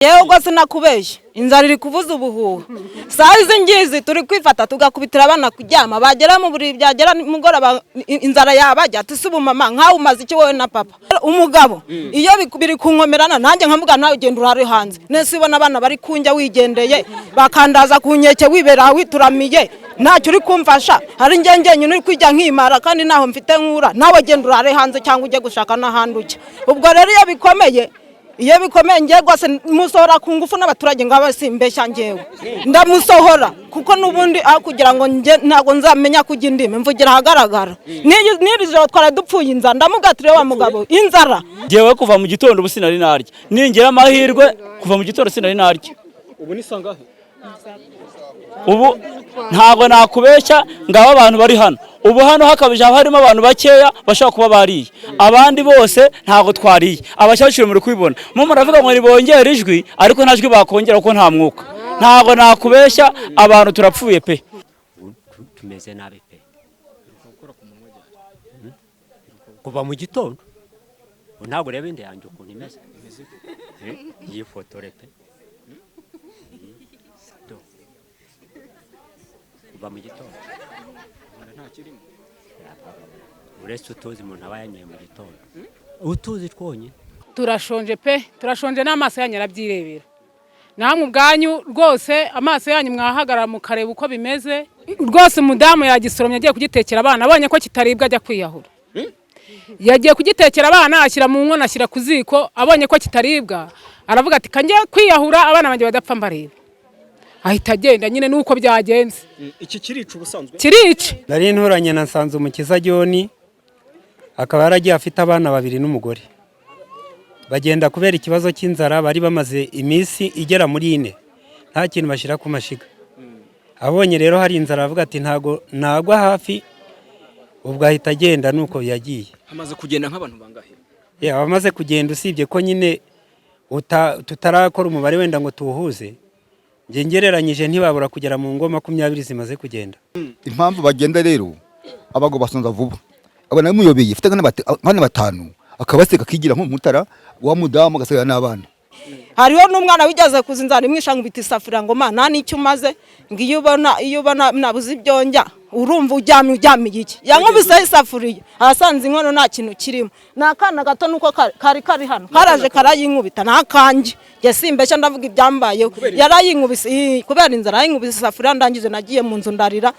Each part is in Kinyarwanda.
Yewe, rwose nakubeshye, inzara iri kuvuza ubuhuha. Saa izi ngizi turi kwifata tugakubitira abana kuryama, bagera mu buriri, byagera nimugoroba inzara yabajya. Ati: "Si ubu mama, nkawe umaze iki wowe na papa?" Umugabo iyo biri kunkomerana nanjye nkamuga: "Nawe ugenda urare hanze nese, ubona abana bari kunjya, wigendeye bakandaza ku nkeke, wibera wituramiye, ntacyo uri kumfasha. Hari njye njyenyine uri kwijya nkimara, kandi ntaho mfite nkura. Nawe genda urare hanze cyangwa ujye gushaka n'ahandi ujya." Ubwo rero iyo bikomeye ngewe rwose musohora ku ngufu n'abaturage ngaba, simbeshya, ngewe ndamusohora, kuko n'ubundi aho kugira ngo njye ntabwo nzamenya kujya indimi mvugira ahagaragara. N'iri joro twari dupfuye inzara, ndamugatire wa mugabo inzara. Ngewe kuva mu gitondo ubu sinari narya. Ningira amahirwe, kuva mu gitondo sinari narya. Ubu ni sangahe? Ubu ntabwo nakubeshya, ngabo abantu bari hano ubu, hano hakabije haba harimo abantu bakeya bashobora kuba bariye, abandi bose ntabwo twariye. Abakecuru muri kubibona, mu muravuga ngo nibongere ijwi, ariko nta jwi bakongera kuko nta mwuka. Ntabwo nakubeshya, abantu turapfuye pe. Tumeze nabi pe. Kuva mu gitondo ubu ntabwo ureba inda yanjye ukuntu imeze. Yifotore pe. Do. Kuva mu gitondo uretse utuzi umuntu aba yanyoye mu gitondo, utuzi twonyine. Turashonje pe, turashonje, n'amaso yanyu arabyirebera. Namwe ubwanyu rwose amaso yanyu mwahagarara mukareba uko bimeze. Rwose umudamu yagisoromye agiye kugitekera abana, abonye ko kitaribwa ajya kwiyahura. Yagiye kugitekera abana, ashyira mu nkono, ashyira ku ziko, abonye ko kitaribwa aravuga ati: "Kanjye kwiyahura, abana banjye badapfa mbareba." Ahita agenda nyine, nuko byagenze. Iki kirica ubusanzwe? Kirica. Nari nturanye na Nsanzumukiza John, akaba yaragiye afite abana babiri n'umugore. Bagenda kubera ikibazo cy'inzara, bari bamaze iminsi igera muri 4 nta kintu bashyira ku mashiga. Abonye rero hari inzara, aravuga ati: "Ntago nagwa hafi." Ubwo ahita agenda, nuko yagiye. Hamaze kugenda nk'abantu bangahe? Abamaze kugenda, usibye ko nyine tutarakora umubare wenda ngo tuwuhuze, njye ngereranyije ntibabura kugera mu ngo 20 zimaze kugenda. Impamvu bagenda rero, abagabo basonza vuba. Abana bamuyobeye, afite nk'abana batanu, akabaseka, akigira nk'umutara wa mudamu, agasigara n'abana. Hariho n'umwana wigeze kuza, inzara imwisha, nkubita isafuriya ngo: "Ma, nta n'icyo umaze," ngo iyo ubona nabuze ibyo ndya, urumva uryamye uryamiye iki? Yankubiseho isafuriya ahasanze inkono nta kintu kirimo. Ni akana gato, nuko kari kari hano, karaje karayinkubita. Ni akanjye njye, simbeshya, ndavuga ibyambayeho. Yarayinkubise kubera inzara, yayinkubise isafuriya, ndangije nagiye mu nzu ndarira.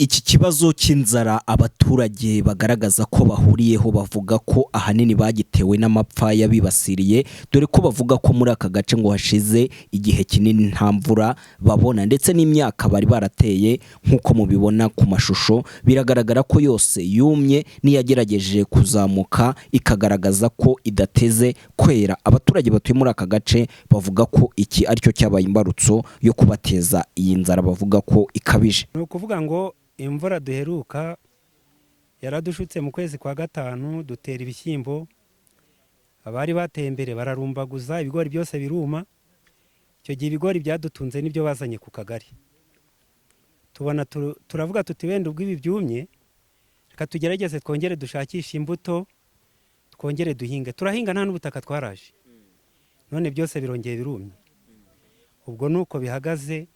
Iki kibazo cy'inzara abaturage bagaragaza ko bahuriyeho, bavuga ko ahanini bagitewe n'amapfa yabibasiriye, dore ko bavuga ko muri aka gace ngo hashize igihe kinini nta mvura babona, ndetse n'imyaka bari barateye, nk'uko mubibona ku mashusho, biragaragara ko yose yumye, n'iyagerageje kuzamuka ikagaragaza ko idateze kwera. Abaturage batuye muri aka gace bavuga ko iki aricyo cyabaye imbarutso yo kubateza iyi nzara bavuga ko ikabije. Ni ukuvuga ngo imvura duheruka yaradushutse mu kwezi kwa gatanu, dutera ibishyimbo, abari bateye imbere bararumbaguza, ibigori byose biruma. Icyo gihe ibigori byadutunze nibyo bazanye ku kagari. Tubona turavuga tuti: "Wenda ubwo ibi byumye, reka tugerageze twongere dushakishe imbuto, twongere duhinge." Turahinga, nta n'ubutaka twaraje, none byose birongeye birumye. Ubwo ni uko bihagaze.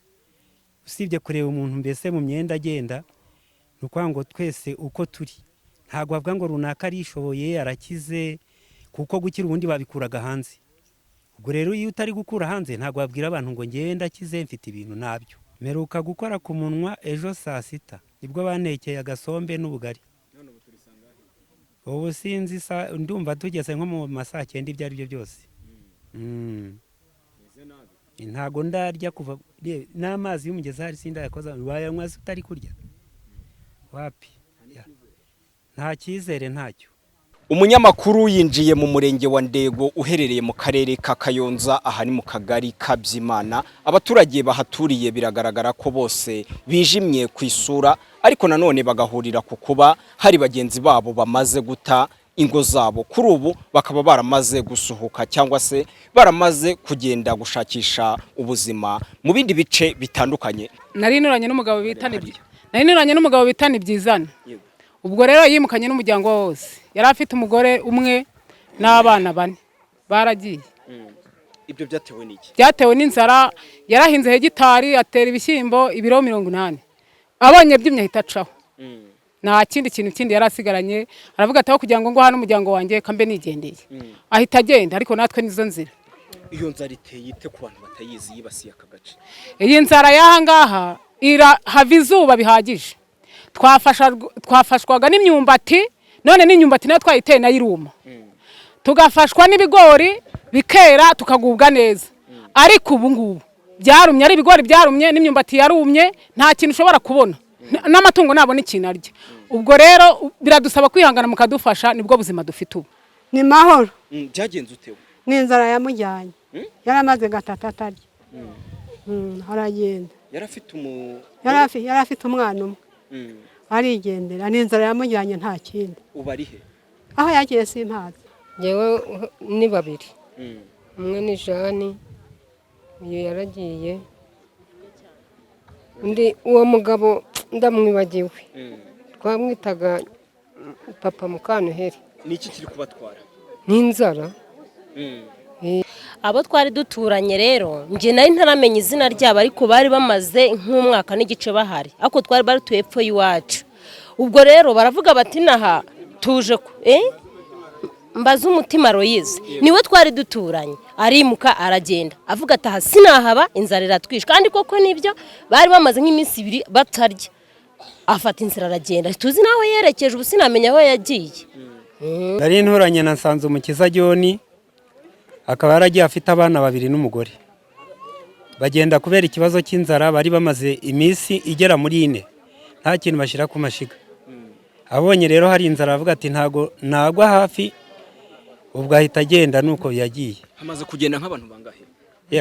Usibye kureba umuntu mbese mu myenda agenda, ni ukuvuga ngo twese uko turi, ntabwo bavuga ngo runaka arishoboye, arakize, kuko gukira ubundi babikuraga hanze. Ubwo rero iyo utari gukura hanze, ntabwo wabwira abantu ngo ngewe ndakize, mfite ibintu. Ntabyo. Mperuka gukora ku munwa ejo saa sita, nibwo bantekeye agasombe n'ubugari. Ubu sinzi, ndumva tugeze nko mu ma saa cyenda. Ibyo ari byo byose, ntago ndarya kuva n'amazi y'umugezi ahari sindayakoza. Wayanywa se utari kurya? Wapi, nta cyizere, ntacyo. Umunyamakuru yinjiye mu murenge wa Ndego uherereye mu karere ka Kayonza, aha ni mu kagari ka Byimana. Abaturage bahaturiye biragaragara ko bose bijimye ku isura, ariko nanone bagahurira ku kuba hari bagenzi babo bamaze guta ingo zabo, kuri ubu bakaba baramaze gusuhuka cyangwa se baramaze kugenda gushakisha ubuzima mu bindi bice bitandukanye. Nari nuranye n'umugabo bita Nibyizana. Ubwo rero yimukanye n'umuryango we wose, yari afite umugore umwe n'abana bane, baragiye. Ibyo byatewe n'iki? Byatewe n'inzara. Yarahinze hegitari, atera ibishyimbo ibiro 80, abonye byumye ahita acaho. Nta kindi kintu kindi yari asigaranye. Aravuga ati: "Aho kugira ngo ngo hano umuryango wanjye kambe nigendeye," ahita agenda. Ariko natwe nizo nzira. Iyo nzara iteye ite ku bantu batayizi yibasiye aka gace? Iyi nzara y'aha ngaha irahava izuba bihagije. Twafashwaga n'imyumbati, none n'imyumbati nayo twayiteye nayo iruma. Tugafashwa n'ibigori bikera tukagubwa neza, ariko ubu ngubu byarumye, ari ibigori byarumye n'imyumbati yarumye, nta kintu ushobora kubona. N'amatungo ntabona ikintu arya. Ubwo rero biradusaba kwihangana mukadufasha, nibwo buzima dufite ubu. Ni mahoro. Byagenze ute? Ni inzara yamujyanye. Yaramaze gatatu atarya. Aragenda. Yari afite umu Yari afite umwana umwe, arigendera. Ni inzara yamujyanye, nta kindi. Ubu ari he? Aho yagiye simpazi. Ngewe ni babiri. Umwe ni Jani, uyu yaragiye. Undi, uwo mugabo ndamwibagiwe, twamwitaga papa Mukantuheri. Ni iki kiri kubatwara? Ni inzara. Abo twari duturanye rero, njye nari ntaramenya izina ryabo, ariko bari bamaze nk'umwaka n'igice bahari, ariko twari bari epfo y'iwacu. Ubwo rero baravuga bati: "Naha tuje mbaze umutima." Royize niwe twari duturanye, arimuka aragenda, avuga ati: "Aha sinahaba, inzara iratwishe." Kandi koko nibyo, bari bamaze nk'iminsi 2 batarya. Afata inzira aragenda, tuzi n'aho yerekeje, ubu sinamenya aho yagiye. Nari nturanye na Nsanzumukiza John, akaba yaragiye afite abana babiri n'umugore. Bagenda kubera ikibazo cy'inzara, bari bamaze iminsi igera muri 4 nta kintu bashyira ku mashiga. Abonye rero hari inzara, avuga ati: "Ntago nagwa hafi." Ubwo ahita agenda, nuko yagiye. Hamaze kugenda nk'abantu bangahe?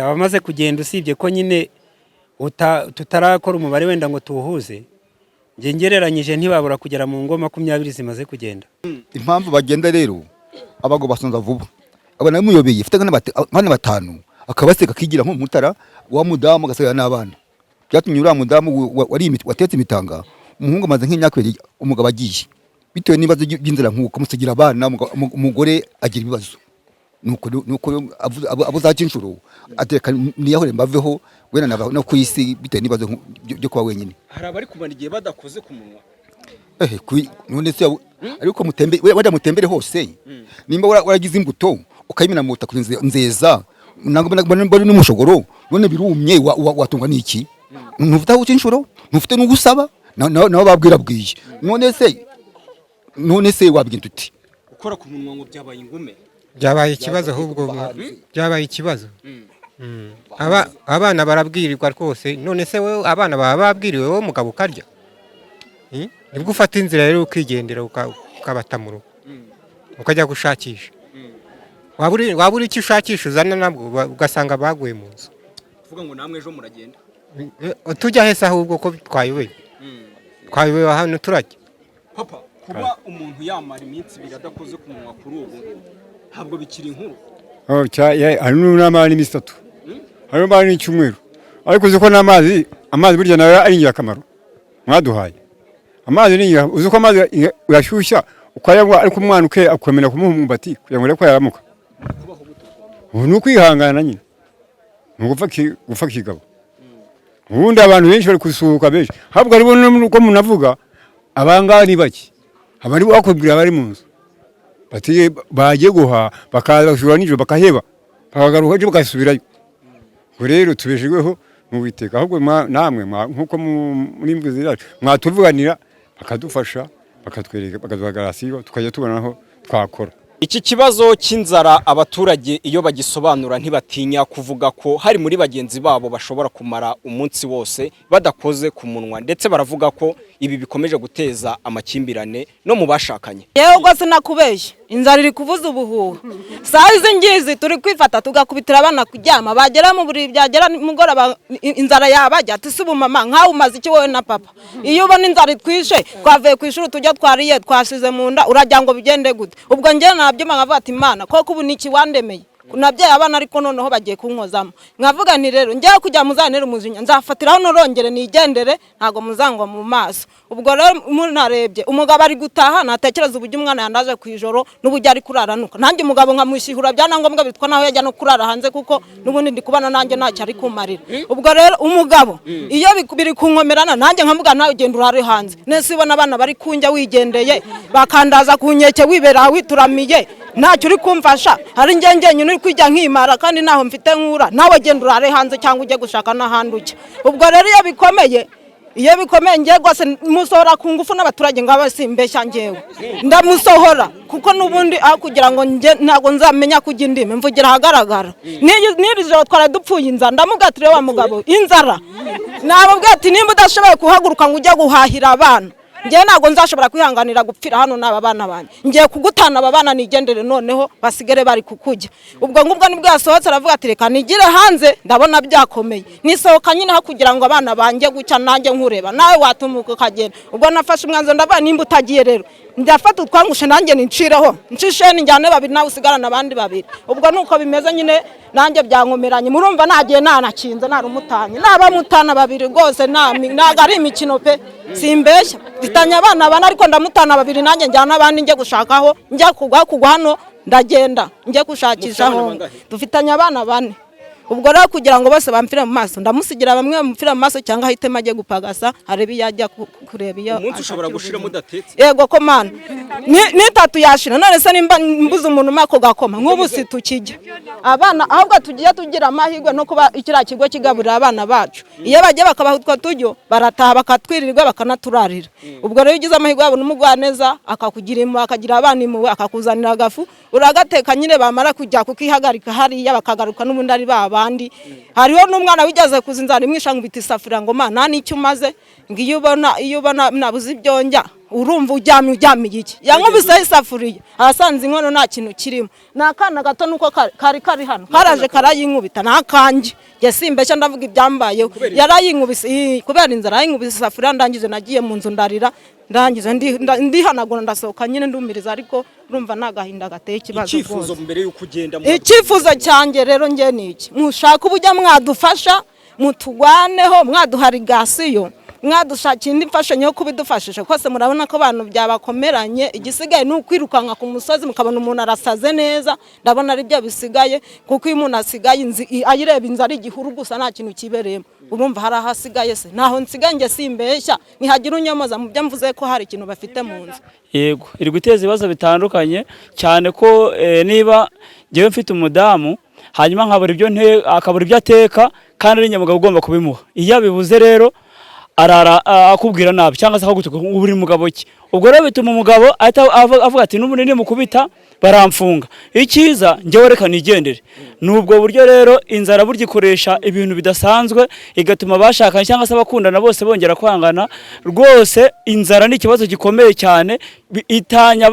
Abamaze kugenda, usibye ko nyine tutarakora umubare wenda ngo tuwuhuze, njye ngereranyije ntibabura kugera mu ngo 20 zimaze kugenda. Impamvu bagenda rero, abagabo basonza vuba. Abana bamuyobeye, afite abana batanu, akabaseka akigira nko mu mutara wa mudamu, agasigara n'abana. Byatumye uriya mudamu watetse imitanga, umuhungu amaze nk'imyaka 2 umugabo agiye, bitewe n'ibibazo by'inzara, nk'uko amusigira abana, umugore agira ibibazo. Nuko abuze aca inshuro, ateka niyahure mbaveho wenda nava no ku isi, bitewe n'ibibazo byo kuba wenyine. Hari abari kumara igihe badakoze ku munwa. None se ariko mutembe wenda mutembere hose, nimba waragize imbuto ukayimena mu butaka nzeza, ntabwo mbona n'umushogoro, none birumye, watungwa n'iki? Ntufite aho uca inshuro, ntufite n'ugusaba, nabo babwirabwiye. None se wabwira uti? Gukora ku munwa ngo byabaye ingume. Byabaye ikibazo, ahubwo byabaye ikibazo. Abana barabwirirwa rwose. None se wowe abana baba babwiriwe, wowe mugabo ukarya? Nibwo ufata inzira rero ukigendera, ukabata mu rugo, ukajya gushakisha. Waba uri icyo ushakisha uzana nabwo, ugasanga baguye mu nzu. Kuvuga ngo namwe ejo muragenda? Tujya hese ahubwo ko twayobewe? Twayobewe hano turajya. Papa, kuba umuntu yamara iminsi 2 adakoze ku munwa kuri ubu ntabwo bikiri inkuru. Oh, hari n'amara n'iminsi 3, hari n'amara n'icyumweru. Ariko uzi ko n'amazi, amazi burya nayo ari ingirakamaro. Mwaduhaye amazi ni uzi ko amazi uyashyushya ukayanywa, ariko umwana uke akwemera kumuha umwumbati kugira ngo urebe ko yaramuka. Ubu ni ukwihangana nyine, ni ugupfa gupfa kigabo. Ubundi abantu benshi bari gusuhuka benshi, ahubwo hariho n'uko umuntu avuga abangaba ni bake, abari bakubwira bari mu nzu bati bagiye guhaha, bakaza basubira nijoro bakaheba, bakagaruka ejo bagasubirayo. Ubwo rero tubeshejweho mu Witeka. Ahubwo namwe nk'uko muri mvuzi zacu mwatuvuganira, bakadufasha, bakatwereka, bakaduha garasiyo, tukajya tubona aho twakora. Iki kibazo cy'inzara abaturage iyo bagisobanura ntibatinya kuvuga ko hari muri bagenzi babo bashobora kumara umunsi wose badakoze ku munwa, ndetse baravuga ko ibi bikomeje guteza amakimbirane no mu bashakanye. Yewe, rwose nakubeshye, inzara iri kuvuza ubuhuha. Saa izi ngizi turi kwifata tugakubitira abana kuryama, bagera mu buriri byagera nimugoroba inzara yabajya, ati: "Se ubu mama nkawe umaze iki wowe na papa?" Iyo ubona inzara itwishe, twavuye ku ishuri tujya twariye twashize mu nda, uragira ngo bigende gute? Ubwo njyewe nabyuma nkavuga ati: "Imana koko ubu ni iki wandemeye?" Nabyaye abana ariko noneho bagiye kunkozamo. Nkavuga nti rero njyewe kujya muzantere umujinya, nzafatiraho norongere nigendere, ntago muzangwa mu maso. Ubwo rero munarebye umugabo ari gutaha, natekereza uburyo umwana yandaje ku ijoro n'uburyo ari kuraranuka, nanjye umugabo nkamushyihura byanangombwa bitwa naho yajya no kurara hanze, kuko n'ubundi ndi kubana nanjye ntacyo ari kumarira. Ubwo rero umugabo iyo biri kunkomerana nanjye nkamuga nawe ugenda urare hanze, nese ubona abana bari kunjya wigendeye bakandaza ku nkeke wibera wituramiye ntacyo uri kumfasha, hari njye njyenyine uri kwijya nkimara kandi ntaho mfite nkura, nawe genda urare hanze cyangwa ujye gushaka n'ahandi ujya. Ubwo rero iyo bikomeye ngiye rwose musohora ku ngufu n'abaturage ngaba simbeshya, ngewe ndamusohora kuko n'ubundi aho kugira ngo nge ntabwo nzamenya kujya indimi mvugira ahagaragara. N'iri joro twari dupfuye inzara, ndamugatire wa mugabo inzara, nababwira ati nimba udashoboye kuhaguruka ngo ujye guhahira abana, ngewe ntabwo nzashobora kwihanganira gupfira hano n'aba bana banjye, ngiye kugutana aba bana nigendere noneho basigere bari kukujya. Ubwo ngubwo nibwo yasohotse aravuga ati reka nigire hanze ndabona byakomeye, nisohoka nyine aho kugira ngo abana banjye gucya nanjye nkureba nawe watumuka ukagenda. Ubwo nafashe umwanzuro ndavuga nimba utagiye rero ndafata utwangushe nanjye nincireho ncishe njyane babiri nawe usigarana abandi babiri. Ubwo nuko bimeze nyine nanjye byankomeranye, murumva nagiye nanakinze narumutanye nabamutana babiri rwose, ntago ari imikino pe, simbeshya mfitanye abana bane ariko ndamutana babiri nanjye njyana abandi njye gushakaho njya kugwa hano ndagenda njye gushakishaho, dufitanye abana bane. Ubwo rero kugira ngo bose bamfire mu maso ndamusigira bamwe bamfire mu maso cyangwa ahitemo ajye gupagasa arebe iyo ajya kureba iyo umunsi ushobora gushira mudatetse. Yego ko mana ni tatu yashira, none se nimba mbuze umuntu mako gakoma nk'ubu si tukijya abana, ahubwo tugiye tugira amahirwe no kuba ikiriya kigo kigaburira abana bacu, iyo bagiye bakabaha utwo turyo barataha bakatwirirwa bakanaturarira. Ubwo rero ugize amahirwe yabona umugwaneza akakugira impuhwe akagira abana impuhwe akakuzanira agafu uragateka nyine, bamara kujya kukihagarika hariya bakagaruka n'ubundi ari baba. Hariho n'umwana wigeze kuza inzara imwisha nkubita isafuriya ngo mana n'icyo umaze, ngo iyo ubona nabuze ibyo njya urumva uryamye iki, yankubiseho isafuriya ahasanze inkono nta kintu kirimo, ni akana gato nuko kari kari hano karaje karayinkubita ntakanjye njye simbeshya ndavuga ibyambayeho, yarayinkubise kubera inzara yayinkubise isafuriya, ndangije nagiye mu nzu ndarira, ndangije ndihanagura ndasohoka nyine ndumiriza, ariko urumva nta gahinda gateye ikibazo. Icyifuzo mbere yuko ugenda, icyifuzo cyanjye rero njye ni iki, mushaka uburyo mwadufasha mutugwaneho, mwaduha rigasiyo, mwadushakira indi mfashanyo yo kubidufashisha kose, murabona ko abantu byabakomeranye, igisigaye ni ukwirukanka ku musozi mukabona umuntu arasaze neza, ndabona ari byo bisigaye, kuko iyo umuntu asigaye ayireba inzu ari igihuru gusa nta kintu kibereyemo, urumva hari aho asigaye se ntaho nsigaye njye simbeshya, ntihagira unyomoza mu byo mvuze ko hari ikintu bafite mu nzu. Yego iri guteza ibibazo bitandukanye cyane ko niba njyewe mfite umudamu hanyuma nkabura ibyo akabura ibyo ateka kandi ari nyamugabo ugomba kubimuha, iyo abibuze rero arara akubwira nabi cyangwa se akagutuka uri mugabo ki. Ubwo rero bituma umugabo ahita avuga ati n'ubundi nimukubita baramfunga, icyiza njyewe reka nigendere. Nubwo buryo rero inzara burya ikoresha ibintu bidasanzwe igatuma abashakanye cyangwa se abakundana bose bongera kwangana. Rwose inzara ni ikibazo gikomeye cyane, itanya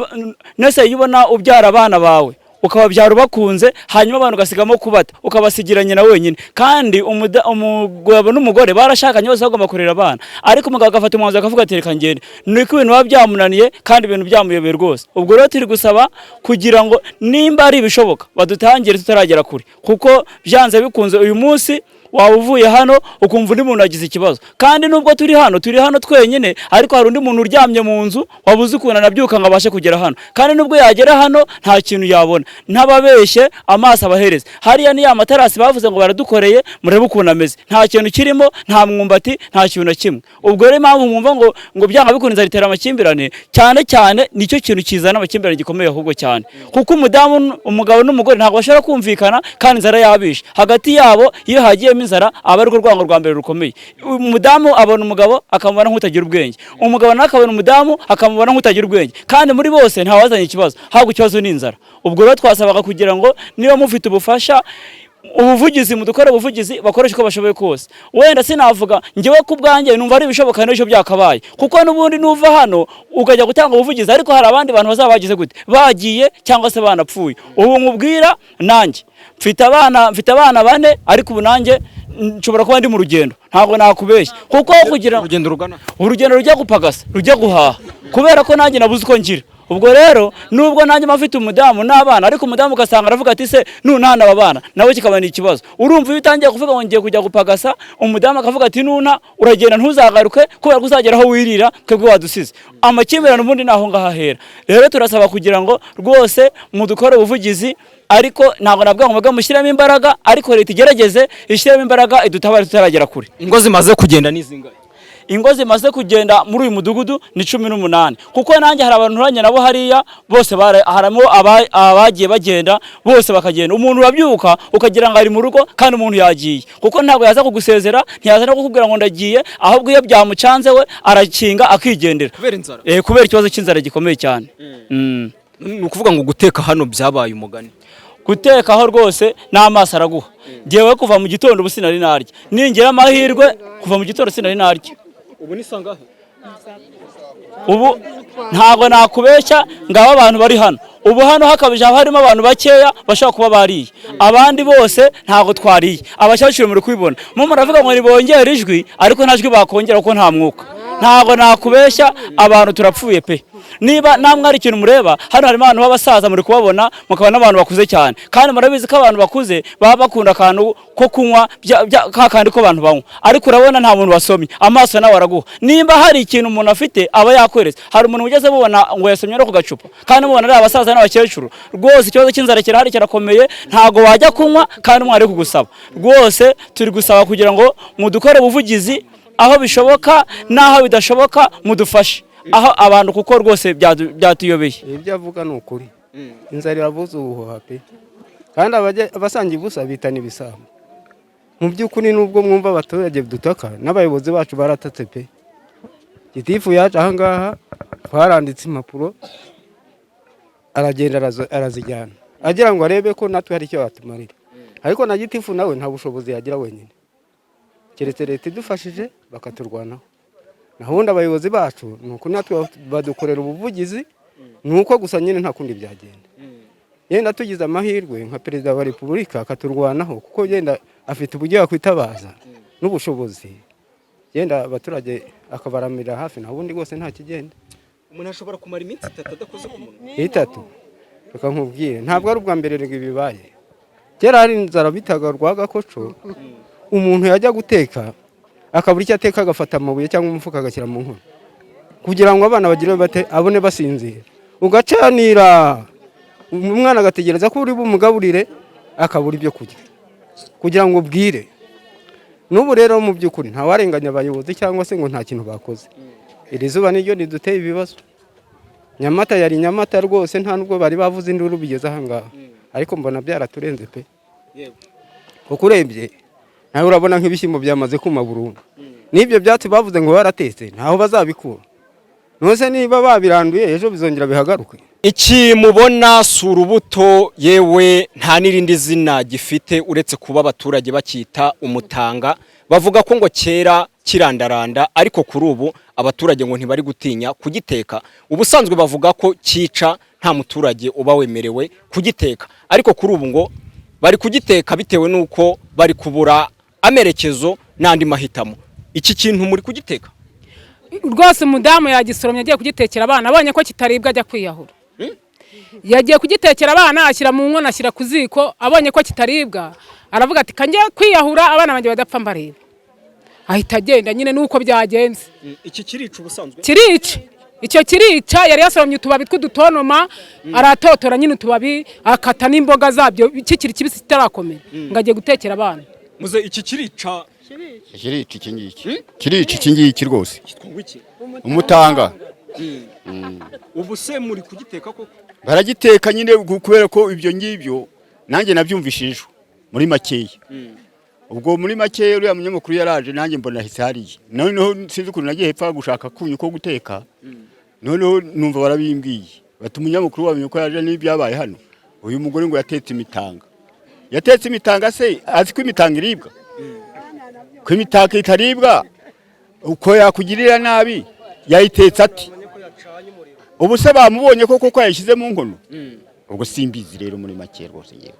nese iyo ubona ubyara abana bawe ukababyara ubakunze hanyuma abantu ugasigamo kubata ukabasigira nyina wenyine, kandi umugabo n'umugore barashakanye bose bagomba kurera abana, ariko umugabo agafata umwanzuro akavuga ati reka ngende, niko ibintu biba byamunaniye kandi ibintu byamuyobeye rwose. Ubwo rero turi gusaba kugira ngo nimba ari ibishoboka badutangire tutaragera kure, kuko byanze bikunze uyu munsi waba uvuye hano ukumva undi muntu agize ikibazo, kandi nubwo turi hano twenyine ariko hari undi muntu uryamye mu nzu wabuze ukuntu anabyuka ngo abashe kugera hano, kandi nubwo yagera hano nta kintu yabona, ntababeshye amaso abahereza hariya ni ya matarasi bavuze ngo baradukoreye, murebe ukuntu ameze, nta kintu kirimo, nta mwumbati, nta kintu na kimwe. Ubwo rero impamvu mwumva ngo byanga bikunze inzara itera amakimbirane cyane cyane nicyo kintu kizana amakimbirane gikomeye ahubwo cyane, kuko umudamu umugabo n'umugore ntabwo bashobora kumvikana kandi inzara yabishe hagati yabo, iyo hagiyemo inzara aba ari rwo rwango rwa mbere rukomeye. Umudamu abona umugabo akamubona nk'utagira ubwenge, umugabo nawe akabona umudamu akamubona nk'utagira ubwenge, kandi muri bose ntawazanye ikibazo, ahubwo ikibazo ni inzara. Ubwo rero twasabaga kugira ngo niba mufite ubufasha ubuvugizi mudukore ubuvugizi bakoresha uko bashoboye kose. Wenda sinavuga njyewe ku bwanjye numva ari ibishoboka n'icyo byakabaye, kuko n'ubundi nuva hano ukajya gutanga ubuvugizi ariko hari abandi bantu bazaba bagize gute bagiye cyangwa se banapfuye. Ubu nkubwira nanjye mfite abana bane, ariko ubu nanjye nshobora kuba ndi mu rugendo, ntabwo nakubeshya, kuko kugira urugendo rujya gupagasa rujya guhaha, kubera ko nanjye nabuze uko ngira. Ubwo rero nubwo nanjye mfite umudamu n'abana, ariko umudamu ugasanga aravuga ati se nunana aba bana nawe kikaba ni ikibazo. Urumva iyo utangiye kuvuga ngo ngiye kujya gupagasa, umudamu akavuga ati nuna uragenda ntuzagaruke kubera ko uzagera aho wirira twebwe wadusize. Amakimbirane ubundi naho ngahahera. Rero turasaba kugira ngo rwose mudukore ubuvugizi, ariko ntabwo nabwo ngo mushyiremo imbaraga, ariko leta igerageze ishyiremo imbaraga idutabare tutaragera kure. Ingo zimaze kugenda ni zingahe? Ingo zimaze kugenda muri uyu mudugudu ni 18, kuko nanjye hari abantu nturanye nabo hariya bose harimo abagiye bagenda bose bakagenda. Umuntu urabyuka ukagira ngo ari mu rugo kandi umuntu yagiye, kuko ntabwo yaza kugusezera, ntiyaza no kukubwira ngo ndagiye, ahubwo iyo byamucanze we arakinga akigendera kubera inzara. Kubera ikibazo cy'inzara gikomeye cyane. Ni ukuvuga ngo guteka hano byabaye umugani. Gutekaho rwose n'amaso araguha. Ngewe kuva mu gitondo ubu sinari narya, ningira amahirwe kuva mu gitondo sinari narya. Ubu ni sangahe? Ubu ntabwo nakubeshya ngaba abantu bari hano. Ubu hano hakabije harimo abantu bakeya bashobora kuba bariye, abandi bose ntabwo twariye. Abashyashyu muri kubibona mu muravuga ngo nibongere ijwi, ariko nta jwi bakongera kuko nta mwuka. Ntabwo nakubeshya abantu turapfuye pe. Niba namwe ari ikintu mureba hano harimo abantu b'abasaza muri kubabona, mukabona n'abantu bakuze cyane, kandi murabizi ko abantu bakuze baba bakunda akantu ko kunywa ka kandi ko abantu banywa, ariko urabona nta muntu wasomye amaso nawe araguha. Nimba hari ikintu umuntu afite aba yakweretse. Hari umuntu ugeze mubona ngo yasomye no ku gacupa, kandi mubona ari abasaza n'abakecuru. Rwose ikibazo cy'inzara kirahari kirakomeye, ntago wajya kunywa kandi umwana ari kugusaba. Rwose turi gusaba kugira ngo mudukore ubuvugizi aho bishoboka n'aho bidashoboka, mudufashe aho abantu, kuko rwose byatuyobeye. Ibyo avuga ni ukuri, inzara iravuza ubuhuha pe, kandi abasangiye ubusa bitana ibisambo. Mu by'ukuri nubwo mwumva abaturage dutaka, n'abayobozi bacu baratatse pe. Gitifu yaje aha ngaha, twaranditse impapuro, aragenda arazijyana agira ngo arebe ko natwe hari icyo yatumarira, ariko na gitifu nawe nta bushobozi yagira wenyine, keretse leta idufashije bakaturwanaho. Naho ubundi abayobozi bacu ni uko natwe badukorera ubuvugizi, ni uko gusa nyine nta kundi byagenda. Yenda tugize amahirwe nka perezida wa repubulika akaturwanaho, kuko yenda afite uburyo yakwitabaza n'ubushobozi, yenda abaturage akabaramira hafi, naho ubundi rwose nta kigenda. Umuntu ashobora kumara iminsi 3 adakoze ku munwa. 3 reka nkubwire, ntabwo ari ubwa mbere bibaye. Kera hari inzara bitaga rwagakoco, umuntu yajya guteka akabura icyo ateka, agafata amabuye cyangwa umufuka agashyira mu nkono kugira ngo abana bagire bate abone basinzira. Ugacanira umwana agategereza ko uri bumugaburire, akabura ibyo kurya kugira ngo bwire. N'ubu rero mu by'ukuri ntawarenganya abayobozi cyangwa se ngo nta kintu bakoze. Iri zuba niryo riduteye ibibazo. Nyamata yari Nyamata rwose, nta nubwo bari bavuze induru bigeze aha ngaha, ariko mbona byaraturenze pe. Kuko urebye nawe urabona nk'ibishyimbo byamaze kuma burundu, n'ibyo byatsi bavuze ngo baratetse ntaho bazabikura. Nose niba babiranduye ejo bizongera bihagaruke. Iki mubona si urubuto, yewe nta n'irindi zina gifite uretse kuba abaturage bakita umutanga. Bavuga ko ngo kera kirandaranda, ariko kuri ubu abaturage ngo ntibari gutinya kugiteka. Ubusanzwe bavuga ko cyica, nta muturage uba wemerewe kugiteka, ariko kuri ubu ngo bari kugiteka bitewe n'uko bari kubura amerekezo n'andi mahitamo. Iki kintu muri kugiteka rwose umudamu yagisoromye agiye kugitekera abana, abonye ko kitaribwa ajya kwiyahura. Yagiye kugitekera abana ashyira mu nkono, ashyira ku ziko, abonye ko kitaribwa aravuga ati kanjye kwiyahura abana banjye badapfa mbareba. Ahita agenda nyine nuko byagenze. Iki kirica ubusanzwe? Kirica, icyo kirica. Yari yasoromye utubabi tw'udutonoma, aratotora nyine utubabi, akata n'imboga zabyo kikiri kibisi kitarakomera, ngo agiye gutekera abana. Muze iki kirica? Kirica iki ngiki, kirica iki ngiki rwose. Umutanga. Ubu se muri kugiteka koko? Baragiteka nyine kubera ko ibyo ngibyo nanjye nabyumvishije ejo muri makeya. Ubwo muri makeya uriya munyamakuru yaraje, nanjye mbona ahise hariya. Noneho sinzi ukuntu nagiye hepfo gushaka akunyu ko guteka, noneho numva barabimbwiye bati umunyamakuru wamenye ko yaje n'ibyabaye hano. Uyu mugore ngo yatetse imitanga. Yatetse imitanga se azi ko imitanga iribwa? Ko imitaka itaribwa, uko yakugirira nabi yayitetse ati ubu se bamubonye koko ko yayishyize mu nkono? Ubwo simbizi rero muri make rwose ngewe.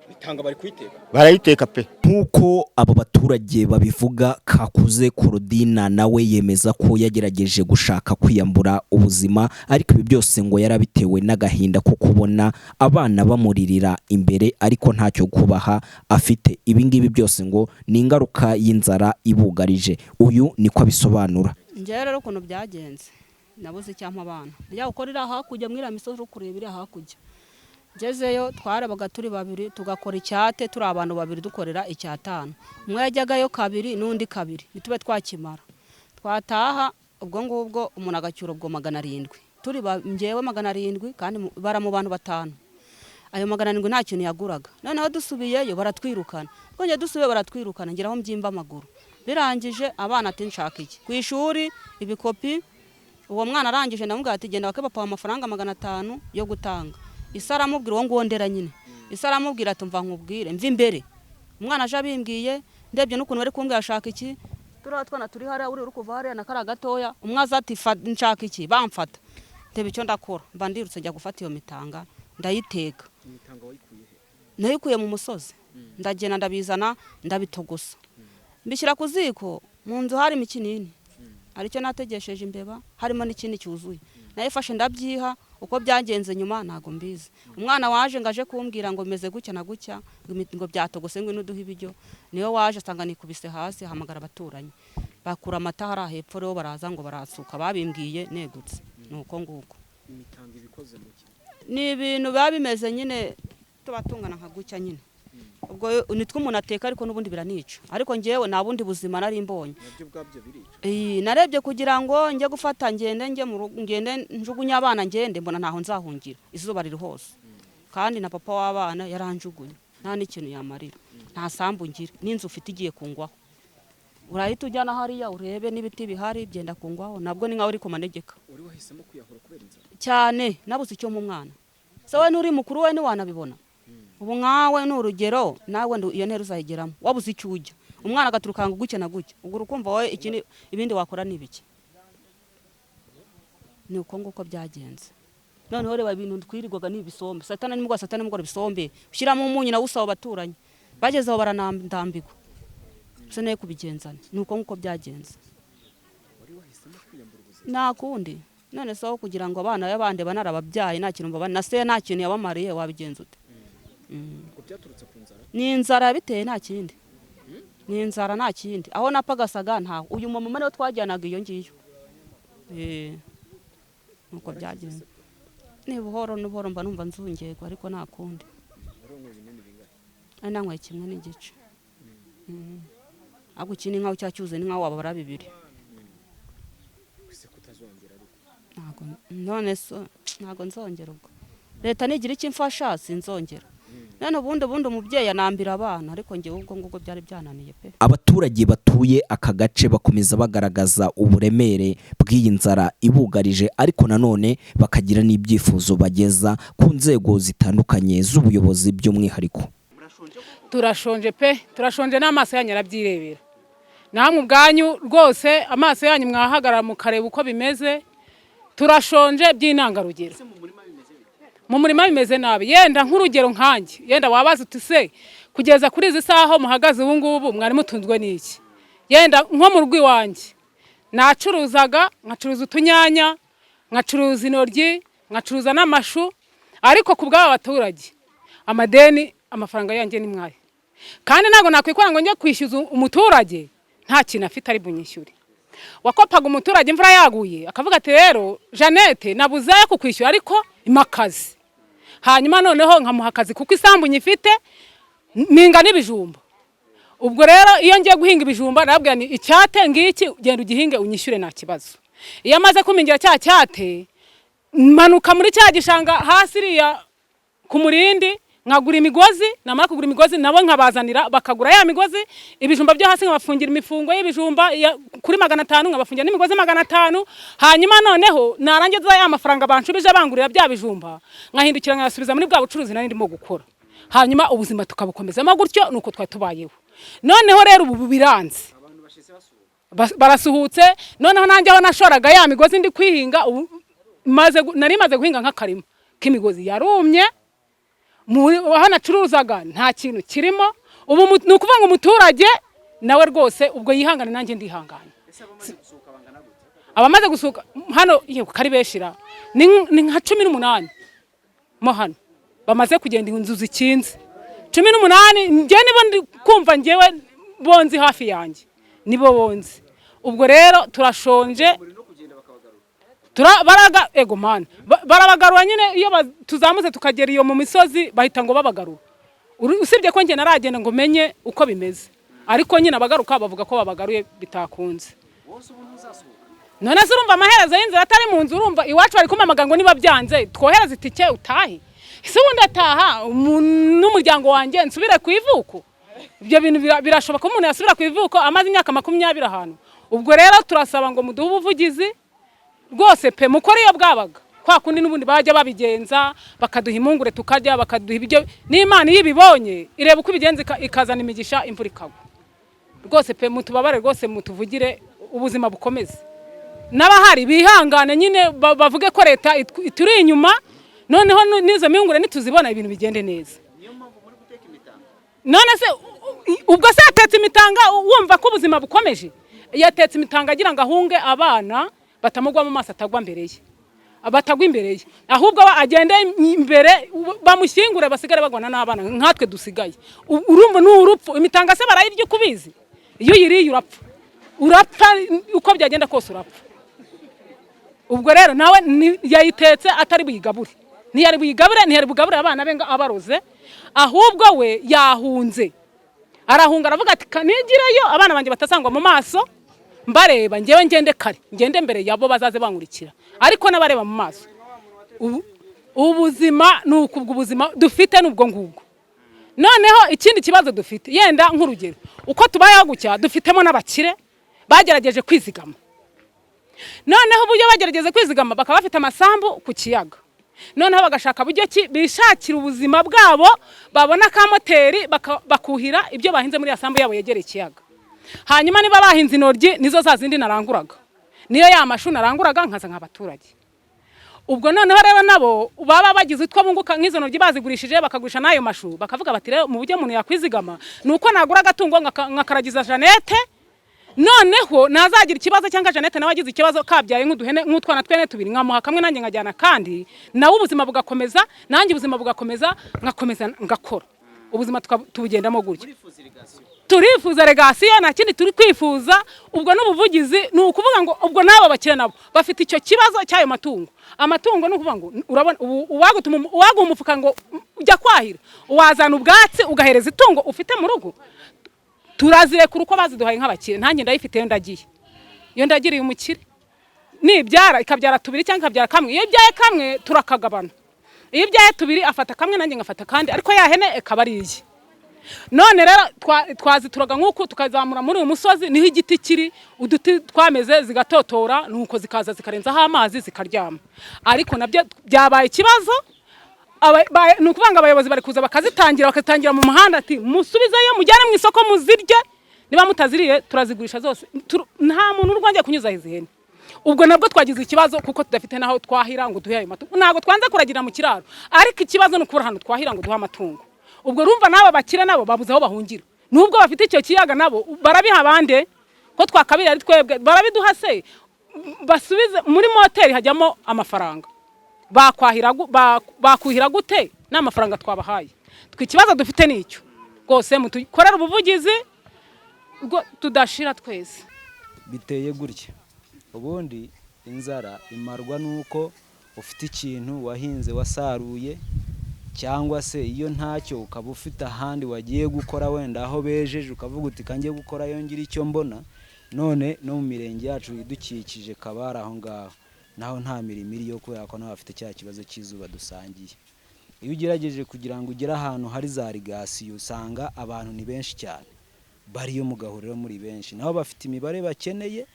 Bitanga bari kuyiteka. Barayiteka pe. Nk'uko abo baturage babivuga, Kakuze Korodina nawe yemeza ko yagerageje gushaka kwiyambura ubuzima, ariko ibi byose ngo yarabitewe n'agahinda ko kubona abana bamuririra imbere ariko ntacyo kubaha afite. Ibi ngibi byose ngo ni ingaruka y'inzara ibugarije. Uyu niko abisobanura. Njyewe rero ukuntu byagenze, nabuze icyampa abana, njya gukora iriya hakurya muri iriya misozi uri kureba iriya hakurya. Ngezeyo twarabaga turi babiri, tugakora icyate turi abantu babiri, dukorera icyatanu. Umwe yajyagayo kabiri n'undi kabiri, ntitube twakimara. Twataha ubwo ngubwo umuntu agacyura ubwo 700, turi njyewe 700 kandi bara mu bantu batanu. Ayo 700 nta kintu yaguraga. Noneho dusubiyeyo baratwirukana, twongeye dusubiye baratwirukana, ngeraho mbyimba amaguru. Birangije abana ati nshaka iki ku ishuri, ibikopi. Uwo mwana arangije ndamubwira ati genda wake papa amafaranga 500 yo gutanga. Isa aramubwira uwo nguwo ndera nyine, Isa aramubwira ati mva nkubwire mva imbere. Umwana aje abimbwiye, ndebye n'ukuntu bari kumbwira ashaka iki, turiya twana turi hariya, uri kuva hariya na kariya gatoya. Umwe aza ati nshaka iki, bamfata. Ndeba icyo ndakora, mba ndirutse njya gufata iyo mitanga ndayiteka. Nayikuye mu musozi, ndagenda ndabizana ndabitogosa, mbishyira ku ziko. Mu nzu harimo ikinini, aricyo nategesheje imbeba, harimo n'ikindi cyuzuye. Nayifashe ndabyiha. Uko byagenze nyuma ntago mbizi. Umwana waje ngaje kumbwira ngo meze gutya na gutya, ngo byatogose ngo inuduhe ibiryo. Niyo waje asanga nikubise hasi, ahamagara abaturanyi, bakura amata hariya hepfo, rero baraza ngo barasuka. Babimbwiye negutse, nuko nguko. Imitanga ibikoze mu ki? Ni ibintu biba bimeze nyine, tuba tungana nka gutya nyine. Ubwo nitwe umuntu ateka, ariko n'ubundi biranica. Ariko njyewe nta bundi buzima nari mbonye. Nabyo ubwabyo birica. Narebye kugira ngo njye gufata ngende njye mu rugo, ngende njugunye abana, ngende mbona ntaho nzahungira, izuba riri hose. Kandi na papa w'abana yaranjugunye, nta n'ikintu yamarira, nta sambu ngira, n'inzu ufite igiye kungwaho. Urahita ujyana hariya urebe n'ibiti bihari byenda kungwaho, nabwo ni nkaho uri ku manegeka. Uri wahisemo kwiyahura kubera inzara? Cyane, nabuze icyo mu mwana. Se we nuri mukuru we ntiwanabibona. Ubu nkawe ni urugero, nawe iyo ntera uzayigeramo, wabuze icyo ujya. Umwana agaturukanga gutya na gutya, ubwo urukumva wowe ikindi ibindi wakora ni ibiki? Ni uko nguko byagenze. Noneho reba ibintu twirirwaga ni ibisombe, satana nimugoroba, satana nimugoroba ibisombe, ushyiramo umunyu nawe usaba abaturanyi. Bageze aho baranandambirwa, se nayo kubigenzana. Ni uko nguko byagenze. Nta kundi. None se aho kugira ngo abana b'abandi banarababyaye nta kintu mbabana, na se nta kintu yabamariye, wabigenza ute? Ngo byaturutse ku nzara? Ni inzara yabiteye, nta kindi. Ni inzara nta kindi. Aho napagasaga ntaho. Uyu mama niwe twajyanaga iyo ngiyo. Nuko byagenze. Ni buhoro n'ubuhoro mba numva nzungegwa, ariko nta kundi. Ari nanyweye 1.5. Ahubwo ikindi nkaho cyacyuze ni nkaho wababara 2. Ntago none so ntago nzongera ubwo. Leta nigira icyo imfasha sinzongera. None ubundi umubyeyi anambira abana, ariko njye ubwo ngubwo byari byananiye pe. Abaturage batuye aka gace bakomeza bagaragaza uburemere bw'iyi nzara ibugarije, ariko nanone bakagira n'ibyifuzo bageza ku nzego zitandukanye z'ubuyobozi by'umwihariko. Turashonje pe, turashonje n'amaso yanyu arabyirebera. Namwe ubwanyu rwose amaso yanyu mwahagarara mukareba uko bimeze. Turashonje by'intangarugero. Mu murima bimeze nabi. Yenda nk'urugero nkanjye, yenda wabaza uti se kugeza kuri izi saha muhagaze ubu ngubu mwari mutunzwe n'iki? Yenda nko mu rugo iwanjye nacuruzaga, nkacuruza utunyanya, nkacuruza intoryi, nkacuruza n'amashu, ariko ku bw'aba baturage amadeni amafaranga yanjye ni mwayo. Kandi ntabwo nakwikora ngo njye kwishyuza umuturage nta kintu afite ari bunyishyure. Wakopaga umuturage imvura yaguye akavuga ati rero Jeannette nabuze ayo kukwishyura ariko imakazi. Hanyuma noneho nkamuha akazi kuko isambu nyifite mpinga n'ibijumba. Ubwo rero iyo ngiye guhinga ibijumba nababwira ni icyate ngiki genda ugihinge unyishyure nta kibazo. Iyo amaze kumingira cya cyate manuka muri cya gishanga hasi iriya ku murindi nkagura imigozi, namara kugura imigozi nabo nkabazanira bakagura ya migozi, ibijumba byo hasi nkabafungira imifungo y'ibijumba kuri 500, nkabafungira n'imigozi 500. Hanyuma noneho narangiza ya mafaranga banshubije bangurira bya bijumba nkahindukira nkayasubiza muri bwa bucuruzi nari ndimo gukora. Hanyuma ubuzima tukabukomezamo gutyo, nuko twari tubayeho. Noneho rero ubu biranze, barasuhutse. Noneho nanjye aho nashoraga ya migozi ndi kwihinga, ubu nari maze guhinga nk'akarima k'imigozi yarumye. Hano acuruzaga nta kintu kirimo. Ubu ni ukuvuga ngo umuturage nawe rwose ubwo yihangane, nanjye ndihangana. Abamaze gusuka hano kari beshira ni nka 18 mo hano bamaze kugenda, inzu zikinze 18. Njye nibo ndi kumva, njyewe bonzi hafi yanjye nibo bonzi. Ubwo rero turashonje, baraga ego man barabagarura nyine. Iyo tuzamutse tukagera iyo mu misozi bahita ngo babagarura. Usibye ko njye naragenda ngo menye uko bimeze, ariko nyine abagaruka bavuga ko babagaruye bitakunze. None se urumva amaherezo y'inzira atari mu nzu? Urumva iwacu bari kumamaga ngo niba byanze twohereze itike utahe. Ese ubundi ataha n'umuryango wanjye nsubire ku ivuko? Ibyo bintu birashoboka umuntu yasubira ku ivuko amaze imyaka 20 ahantu? Ubwo rero turasaba ngo muduhe ubuvugizi rwose pe, mukore iyo bwabaga kwa kundi n'ubundi bajya babigenza, bakaduha impungure tukarya, bakaduha ibyo. N'Imana iyo ibibonye ireba uko ibigenza ikazana imigisha, imvura ikagwa rwose pe. Mutubabare rwose, mutuvugire ubuzima bukomeze, n'abahari bihangane nyine, bavuge ko leta ituri inyuma. Noneho n'izo mpungure nituzibona ibintu bigende neza. None se ubwo se yatetse imitanga wumva ko ubuzima bukomeje? Yatetse imitanga agira ngo ahunge abana batamugwa mu maso, atagwa mbere ye, batagwa imbere ye, ahubwo agende imbere bamushyingure, basigare bagwana n'abana nkatwe dusigaye. Urumva ni urupfu. Imitanga se barayirya uko ubizi? Iyo uyiriye urapfa, urapfa uko byagenda kose urapfa. Ubwo rero nawe yayitetse atari buyigabure, ntiyari buyigabure, ntiyari bugabure abana be ngo abaroze, ahubwo we yahunze, arahunga aravuga ati nigireyo abana banjye batasangwa mu maso mbareba, ngewe ngende kare, ngende mbere yabo bazaze bankurikira, ariko n'abareba mu maso. Ubuzima ni ukubwo, ubuzima dufite n'ubwo ngubwo. Noneho ikindi kibazo dufite, yenda nk'urugero uko tubayeho gutya, dufitemo n'abakire bagerageje kwizigama. Noneho uburyo bagerageza kwizigama, bakaba bafite amasambu ku kiyaga, noneho bagashaka buryo ki bishakira ubuzima bwabo, babona ka moteri bakuhira ibyo bahinze muri ya sambu yabo yegereye ikiyaga. Hanyuma niba bahinze intoryi, nizo za zindi naranguraga, niyo ya mashu naranguraga nkaza nk'abaturage. Ubwo noneho rero nabo baba bagize utwo bunguka nk'izo ntoryi bazigurishije, bakagurisha n'ayo mashu, bakavuga bati rero mu buryo umuntu yakwizigama ni uko nagura agatungo nkakaragiza Jeannette, noneho nazagira ikibazo cyangwa Jeannette nawe agize ikibazo kabyaye nk'uduhene nk'utwana twene tubiri, nkamuha kamwe nanjye nkajyana kandi, nawe ubuzima bugakomeza, nanjye ubuzima bugakomeza, nkakomeza ngakora ubuzima tubugendamo gutyo. Turifuza regasiyo, nta kindi turi kwifuza. Ubwo n'ubuvugizi ni ukuvuga ngo ubwo n'abo bakire nabo bafite icyo kibazo cy'ayo matungo. Amatungo ni ukuvuga ngo urabona uwaguha umufuka ngo ujya kwahira, wazana ubwatsi ugahereza itungo ufite mu rugo. Turazirekura uko baziduhaye nk'abakire, ntanjye ndayifite iyo ndagiye, iyo ndagiriye umukire nibyara ikabyara tubiri cyangwa ikabyara kamwe, iyo ibyaye kamwe turakagabana, iyo ibyaye tubiri afata kamwe nanjye ngafata kandi, ariko ya hene ikaba ari iye. None rero twazituraga nk'uku tukazamura muri uyu musozi, niho igiti kiri, uduti twameze zigatotora, nuko zikaza zikarenzaho amazi zikaryama. Ariko nabyo byabaye ikibazo. Ni ukuvuga ngo abayobozi bari kuza bakazitangira, bakazitangira mu muhanda ati musubizeyo mujyane mu isoko muzirye, niba mutaziriye turazigurisha zose. Nta muntu urwangiye kunyuza izi hene. Ubwo nabwo twagize ikibazo kuko tudafite naho twahira ngo duhe ayo matungo. Ntabwo twanze kuragira mu kiraro, ariko ikibazo ni ukubura ahantu twahira ngo duhe amatungo. Ubwo urumva n'aba bakire nabo babuze aho bahungira, nubwo bafite icyo kiyaga nabo barabiha abande ko twakabiri ari twebwe barabiduha se? Basubize muri moteri hajyamo amafaranga, bakuhira gute n'amafaranga twabahaye? Twe ikibazo dufite nicyo rwose, mutukorere ubuvugizi tudashira twese. Biteye gutya, ubundi inzara imarwa nuko ufite ikintu wahinze wasaruye, cyangwa se iyo ntacyo ukaba ufite ahandi wagiye gukora, wenda aho bejeje ukavuga uti kangiye gukora yongera icyo mbona. None no mu mirenge yacu idukikije kabara aho ngaho naho nta mirimo iriyo, kubera ko naho bafite cya kibazo cy'izuba dusangiye. Iyo ugerageje kugira ngo ugere ahantu hari za rigasiyo usanga abantu ni benshi cyane bariyo, mugahurira muri benshi, nabo bafite imibare bakeneye,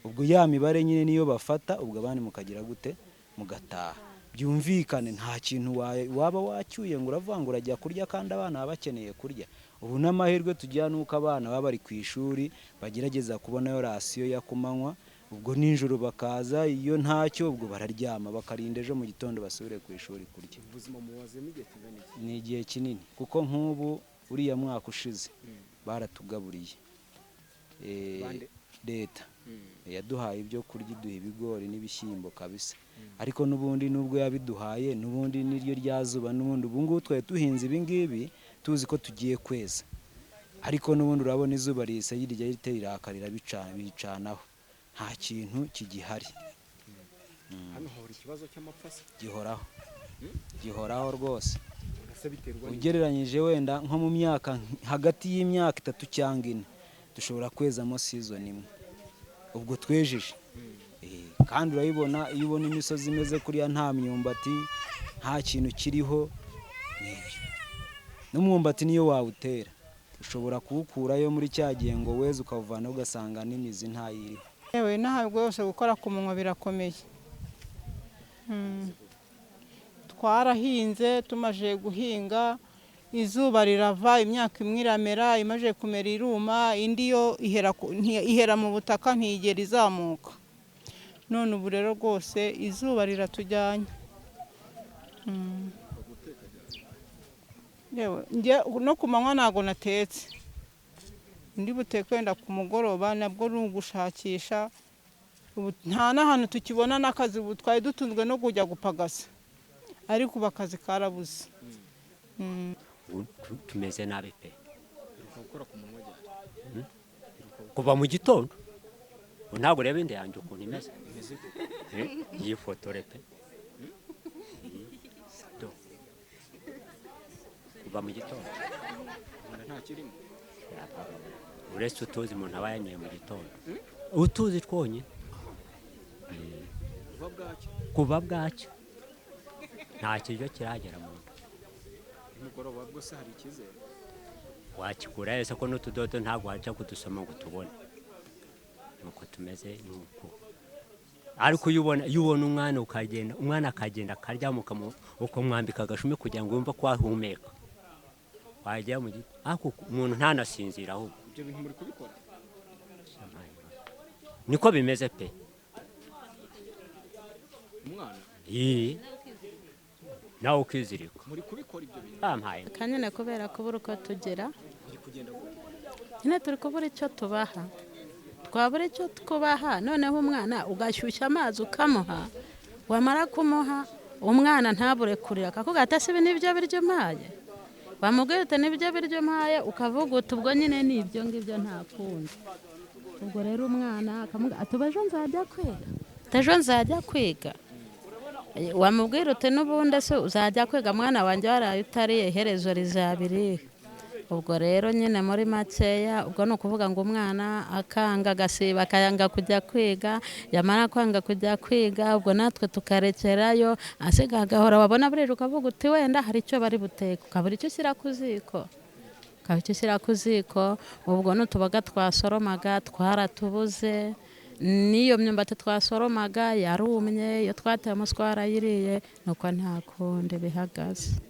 ubwo ya mibare nyine niyo bafata, ubwo abandi mukagira gute mugataha. Byumvikane nta kintu waba wacyuye ngo uravuga ngo urajya kurya kandi abana baba bakeneye kurya. Ubu n'amahirwe tugira nuko abana baba bari ku ishuri bagerageza kubona yo rasiyo ya kumanywa, Ubwo nijoro bakaza, iyo ntacyo ubwo bararyama bakarinda ejo mu gitondo basubire ku ishuri kurya. Ubuzima mubazemo igihe kingana iki? Ni igihe kinini, kuko nk'ubu uriya mwaka ushize baratugaburiye. Leta yaduhaye ibyo kurya, iduha ibigori n'ibishyimbo kabisa. Ariko n'ubundi nubwo yabiduhaye, n'ubundi niryo rya zuba, n'ubundi ubu ngubu twari duhinze ibi ngibi tuzi ko tugiye kweza, ariko n'ubundi urabona izuba rihise rirya rite rirakarira bicanaho, nta kintu kigihari. Hano hahora ikibazo cy'amapfa se? Gihoraho, gihoraho rwose. Ese biterwa n'iki? Ugereranyije wenda nko mu myaka hagati y'imyaka 3 cyangwa 4 dushobora kwezamo season imwe, ubwo twejeje. Kandi urayibona iyo ubona imisozi imeze kuriya, nta myumbati, nta kintu kiriho, nibyo. N'umwumbati niyo wawutera ushobora kuwukurayo muri cya gihe ngo weze ukawuvanaho ugasanga n'imizi ntayiriho. Yewe nahabwo yose gukora ku munwa birakomeye. Twarahinze, tumaze guhinga izuba rirava, imyaka imwe iramera, imaze kumera iruma, indi yo ihera mu butaka ntiyigera izamuka. None ubu rero rwose izuba riratujyanye. Yewe njye no ku manywa ntago natetse, ndi buteke wenda ku mugoroba, nabwo ni ugushakisha. Ubu nta n'ahantu tukibona n'akazi, ubu twari dutunzwe no kujya gupagasa, ariko ubu akazi karabuze. Tumeze nabi pe. Kuva mu gitondo ntabwo ureba inda yanjye ukuntu imeze, yifotore pe. Kuva mu gitondo uretse utuzi umuntu aba yanyoye mu gitondo, utuzi twonyine kuva bwacyo nta kiryo kiragera mu nda. Nimugoroba bwo se hari icyizere? Wakikura ese ko n'utudodo ntabwo wajya kudusoma ngo tubone nuko tumeze nuko. Ariko iyo ubona umwana ukagenda, umwana akagenda akaryama ukamwambika agashumi kugira ngo yumve ko ahumeka, wajya mu giti ariko umuntu ntanasinzira ahubwo. Ibyo bintu muri kubikora niko bimeze pe. Umwana nawe ukizirika muri kubikora ibyo bintu bampaye kanyine kubera kubura uko tugera, nyine turi kubura icyo tubaha, twabura icyo twubaha. Noneho umwana ugashyushya amazi ukamuha, wamara kumuha umwana ntabure kurira akakuga ati ese ibi nibyo biryo umpaye, wamubwira uti nibyo biryo umpaye, ukavuga uti ubwo nyine ni ibyo ngibyo nta kundi. Ubwo rero umwana akamubwira ati ejo nzajya kwiga, ejo nzajya kwiga, wamubwira uti n'ubundi se uzajya kwiga mwana wanjye waraye utariye, iherezo rizabirihe. Ubwo rero nyine muri makeya ubwo ni ukuvuga ngo umwana akanga agasiba akanga kujya kwiga, yamara kwanga kujya kwiga ubwo natwe tukarekerayo, asiga agahora wabona burije ukavuga uti wenda hari icyo bari buteke, ukabura icyo ushyira ku ziko, ukaba icyo ushyira ku ziko. Ubwo n'utuboga twasoromaga twaratubuze, n'iyo myumbati twasoromaga yarumye, iyo twateye umuswa warayiriye, nuko nta kundi bihagaze.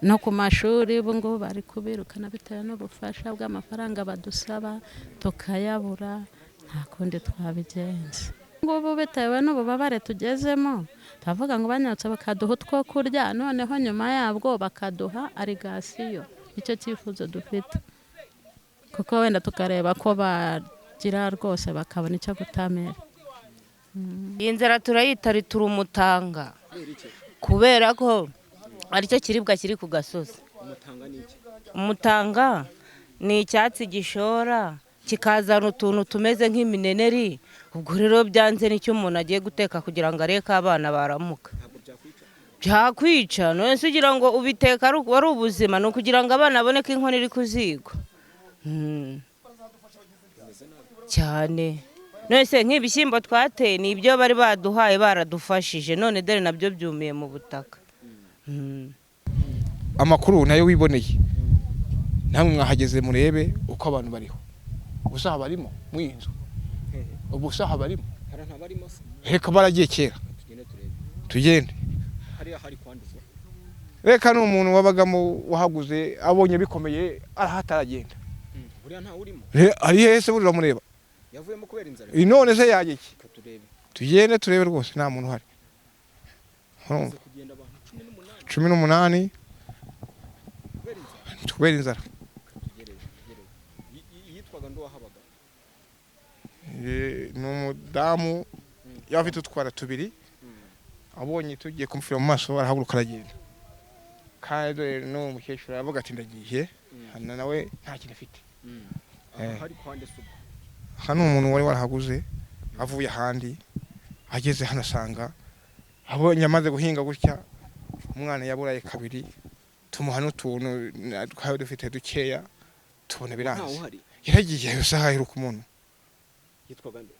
No ku mashuri ubu ngubu bari kubirukana bitewe n'ubufasha bw'amafaranga badusaba tukayabura, nta kundi twabigenza. Ngubu bitewe n'ububabare tugezemo, turavuga ngo banyarutse bakaduha utwo kurya, noneho nyuma yabwo bakaduha arigasiyo, icyo cyifuzo dufite, kuko wenda tukareba ko bagira rwose bakabona icyo gutamira. Iyi nzara turayita riturumutanga kubera ko aricyo kiribwa kiri ku gasozi. Umutanga ni icyatsi gishora kikazana utuntu tumeze nk'imineneri, ubwo rero byanze nicyo umuntu agiye guteka kugira ngo areke abana baramuka. Byakwica none se ugira ngo ubiteka ari ubuzima, ni ukugira ngo abana babone ko inkono iri ku ziko cyane. None se nk'ibishyimbo twateye ni ibyo bari baduhaye baradufashije, none dore nabyo byumiye mu butaka. Amakuru nayo wiboneye, namwe mwahageze murebe uko abantu bariho. Ubusaha barimo mwinzu, ubusaha barimo reka baragiye kera, tugende. Reka n'umuntu wabagamo wahaguze abonye bikomeye arahataragenda, ari hese buri uramureba none se yajya iki? Tugende turebe rwose nta muntu uhari. 18 kubera inzara. Yitwaga ndo wahabaga? Ni umudamu yaba afite utwara tubiri, abonye tugiye kumufira mu maso arahaguruka aragenda. Kandi dore n'uwo mukecuru aravuga ati ndagiye, hano nawe nta kintu afite. Hari kwande se ubwo? Hano umuntu wari warahaguze avuye ahandi, ageze hano asanga abonye amaze guhinga gutya, umwana yaburaye kabiri, tumuha n'utuntu twari dufite dukeya, tubona biranze. Yaragiye isaha aheruka umuntu. Yitwaga nde?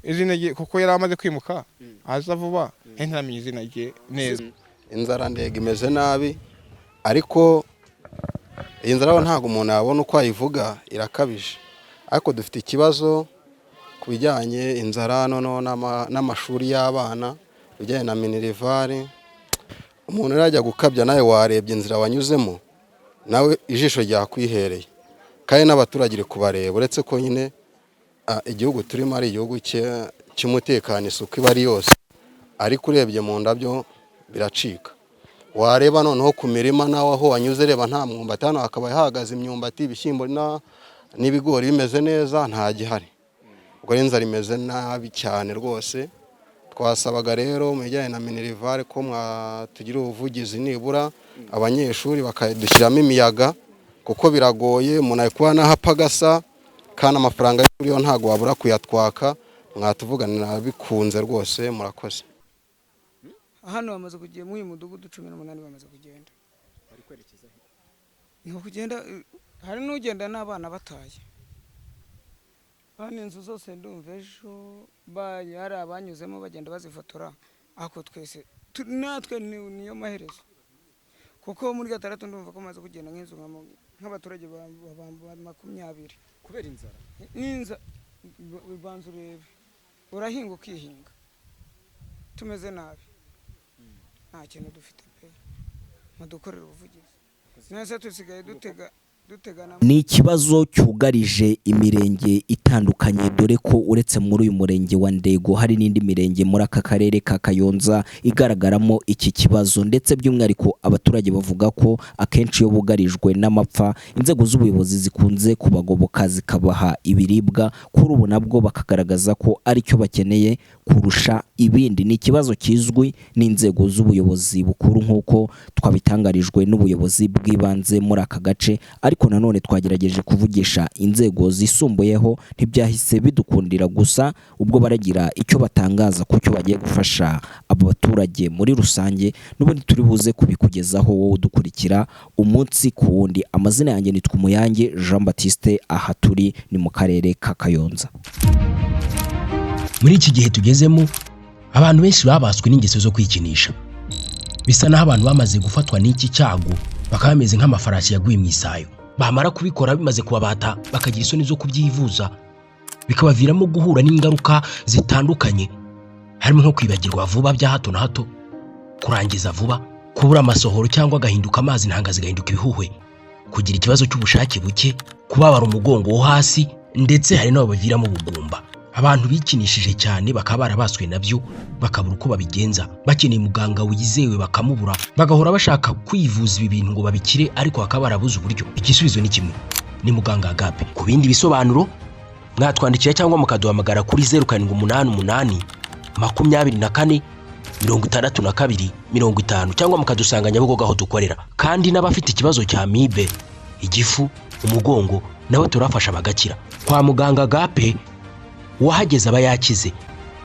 Izina rye kuko yari amaze kwimuka aza vuba, ntaramenya izina rye neza. Inzara ndega imeze nabi, ariko iyi nzara ntabwo umuntu yabona uko ayivuga, irakabije. Ariko dufite ikibazo ku bijyanye inzara noneho n'amashuri y'abana, bijyanye na minerivare. Umuntu yarajya gukabya nawe warebye inzira wanyuzemo, nawe ijisho ryakwihereye. Kandi n'abaturage iri kubareba, uretse ko nyine igihugu turimo ari igihugu cy'umutekano, isuku iba ari yose, ariko urebye mu ndabyo biracika. Wareba noneho ku mirima nawe aho wanyuze, reba nta mwumbati hano, hakaba hahagaze imyumbati, ibishyimbo n'ibigori bimeze neza, nta gihari. Ubwo inzara imeze nabi cyane rwose. Twasabaga rero mu bijyanye na minerivare ko mwatugira ubuvugizi, nibura abanyeshuri bakadushyiramo imiyaga, kuko biragoye umuntu ari kuba naho apagasa, kandi amafaranga y'ishuri yo ntabwo wabura kuyatwaka. Mwatuvuganira bikunze rwose, murakoze. Hano bamaze kugenda muri uyu mudugudu 18 bamaze kugenda. Bari kwerekeza he? Ni kugenda, hari n'ugenda n'abana bataye. Hano inzu zose ndumva ejo hari abanyuzemo bagenda bazifotora, ariko twese natwe niyo maherezo. Kuko muri gatandatu ndumva ko maze kugenda nk'inzu nk'abaturage ba 20. Kubera inzara? N'inzara, banza urebe. Urahinga ukihinga. Tumeze nabi. Nta kintu dufite pe. Mudukorere ubuvugizi. Nese tusigaye dutega. Ni ikibazo cyugarije imirenge itandukanye, dore ko uretse muri uyu murenge wa Ndego hari n'indi mirenge muri aka karere ka Kayonza igaragaramo iki kibazo, ndetse by'umwihariko abaturage bavuga ko akenshi iyo bugarijwe n'amapfa inzego z'ubuyobozi zikunze kubagoboka zikabaha ibiribwa, kuri ubu nabwo bakagaragaza ko aricyo bakeneye kurusha ibindi. Ni ikibazo kizwi n'inzego z'ubuyobozi bukuru nk'uko twabitangarijwe n'ubuyobozi bw'ibanze muri aka gace, ariko nanone twagerageje kuvugisha inzego zisumbuyeho ntibyahise bidukundira, gusa ubwo baragira icyo batangaza ku cyo bagiye gufasha abo baturage muri rusange, n'ubundi turi buze kubikugezaho wowe udukurikira umunsi ku wundi. Amazina yanjye nitwa Umuyange Jean Baptiste, aha turi ni mu karere ka Kayonza. Muri iki gihe tugezemo abantu benshi babaswe n'ingeso zo kwikinisha, bisa naho abantu bamaze gufatwa n'iki cyago bakaba bameze nk'amafarashi yaguye mu isayo. Bamara kubikora bimaze kubabata bakagira isoni zo kubyivuza, bikabaviramo guhura n'ingaruka zitandukanye, harimo nko kwibagirwa vuba bya hato na hato, kurangiza vuba, kubura amasohoro cyangwa agahinduka amazi intanga zigahinduka ibihuhwe, kugira ikibazo cy'ubushake buke, kubabara umugongo wo hasi, ndetse hari n'ababaviramo ubugumba. Abantu bikinishije cyane bakaba barabaswe nabyo, bakabura uko babigenza, bakeneye muganga wizewe bakamubura, bagahora bashaka kwivuza ibi bintu ngo babikire, ariko bakaba barabuze uburyo. Igisubizo ni kimwe, ni muganga Agape. Ku bindi bisobanuro mwatwandikira cyangwa mukaduhamagara kuri 0788 24 62 50, cyangwa mukadusanga Nyabugogo aho dukorera. Kandi n'abafite ikibazo cya amibe, igifu, umugongo, nabo turafasha bagakira. Kwa muganga Agape uwahageze aba yakize.